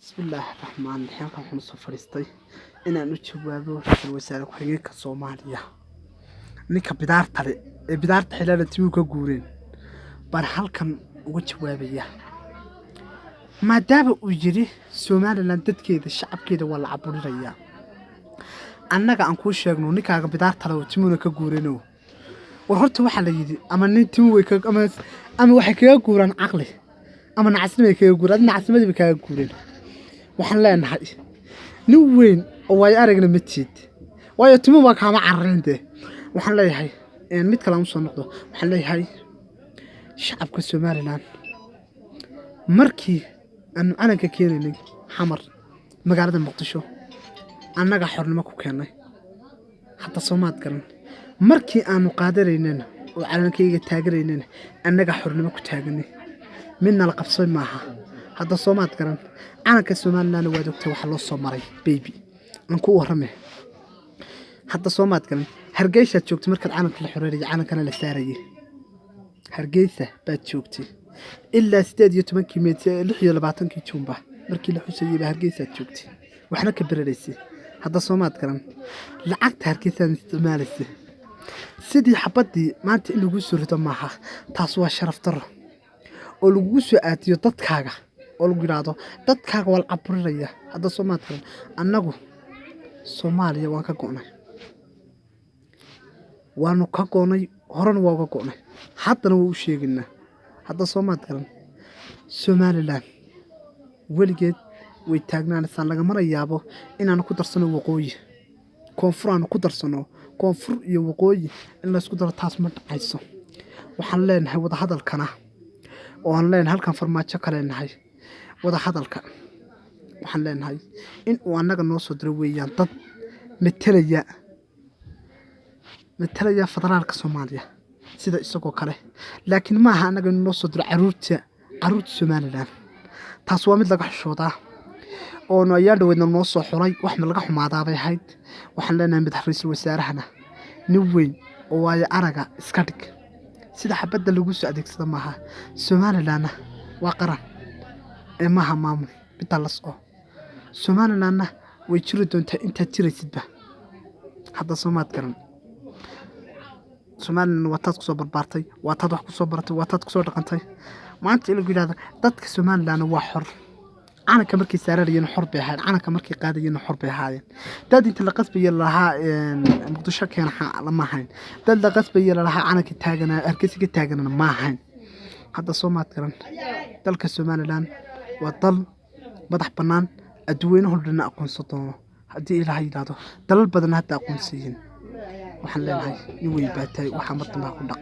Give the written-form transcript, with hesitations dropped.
Bismillaahi Raxmaani Raxiim. Halkan waxaan usoo fadhiistay inaan u jawaabo ra-iisul wasaare ku-xigeenka Soomaaliya, ninka bidaarta le ee bidaarta xilana timuhu ka guureen baan halkan uga jawaabaya, maadaama uu yidhi Somaliland dadkeeda, shacabkeeda waa la caburinayaa. Annaga aan kuu sheegno, ninkaaga bidaarta le oo timuhuna ka guureenoo, war horta waxaa la yidhi ama nin timuhu way ka ama waxay kaga guuraan caqli ama nacasnimay kaga guuraan. Adi nacasnimadii bay kaaga guureen. Waxaan leenahay nin weyn oo waayo aragna ma tiid, waayo timuhu waa kaama carareen dee. Waxaan leeyahay mid kale aan usoo noqdo. Waxaan leeyahay shacabka Somaliland, markii aanu calanka keenaynay Xamar, magaalada Muqdisho, annaga xornimo ku keennay. Hadda soomaad garan, markii aanu qaadanaynana oo calankayga taaganaynana, annaga xornimo ku taaganay, midna la qabsay maaha. Hadda soomaad garan, calanka Somalilandna waad ogtay waxa loo soo maray. Baby, aan ku warrame. Hadda soomaad garan, Hargeysaad joogtay markaad calanka la xoreynayay, calankana la saarayay. Hargeysa baad joogtay ilaa 18-kii May, 26-kii Juunba markii la xusayay baa Hargeysaad joogtay, waxna ka baranaysay. Hadda soomaad garan, lacagta Hargeysaad isticmaalaysay. Sidii xabaddii maanta in lagu soo rido maaha, taas waa sharaf darro oo lagugu soo aadiyo dadkaaga oo lagu yidhaahdo dadkaaga waa la caburinaya. Hadda soomaad garan, annagu Soomaaliya waan ka go'nay, waanu ka go'nay, horena waa uga go'nay, haddana waa u sheegaynaa. Hadda soomaad garan, Somaliland weligeed way taagnaanaysaa. Lagamana yaabo inaanu ku darsano waqooyi, koonfur aanu ku darsano. Koonfur iyo waqooyi in laysku daro, taas ma dhacayso. Waxaan leenahay wadahadalkana oo aan leenahay halkan Farmaajo ka leenahay wadahadalka, waxaan leenahay in uu annaga noo soo diro weeyaan dad metelaya federaalka Soomaaliya sida isagoo kale, laakiin maaha annaga inuu noo soo diro caruurta Somaliland. Taas waa mid laga xishoodaa oonu ayaan dhaweydna noo soo xulay. Wax ma laga xumaadaabay ahayd. Waxaan leenahay madax ra-iisul wasaarahana, nin weyn oo waayo araga iska dhig, sida xabadda lagu soo adeegsada maaha. Somalilandna waa qaran ee maaha maamul middaa la soco. Somalilandna way jiri doontaa intaad jiraysidba. Hadda soomaad garan, Somaliland waa taad kusoo barbaartay, waa taad wax kusoo baratay, waa taad kusoo dhaqantay. Maanta in lagu yidhahdo dadka Somalilandna waa xor, calanka markay saaranayeen xor bay ahaayeen, calanka markay qaadayeen xor bay ahaayeen. Dad inta la qasbaya lalahaa Muqdisho keena lama ahayn, dad la qasbaya lalahaa calanka taagana Hargeysa ka taaganana ma ahayn. Hadda soomaad garan, dalka Somaliland waa dal madax bannaan, adduweynahu dhanna aqoonsan doono haddii Ilaahay yidhaahdo. Dalal badanna hadda aqoonsiyiin. Waxaan leenahay nin weyn baa tahay, waxaa mar dambe ha ku dhaq.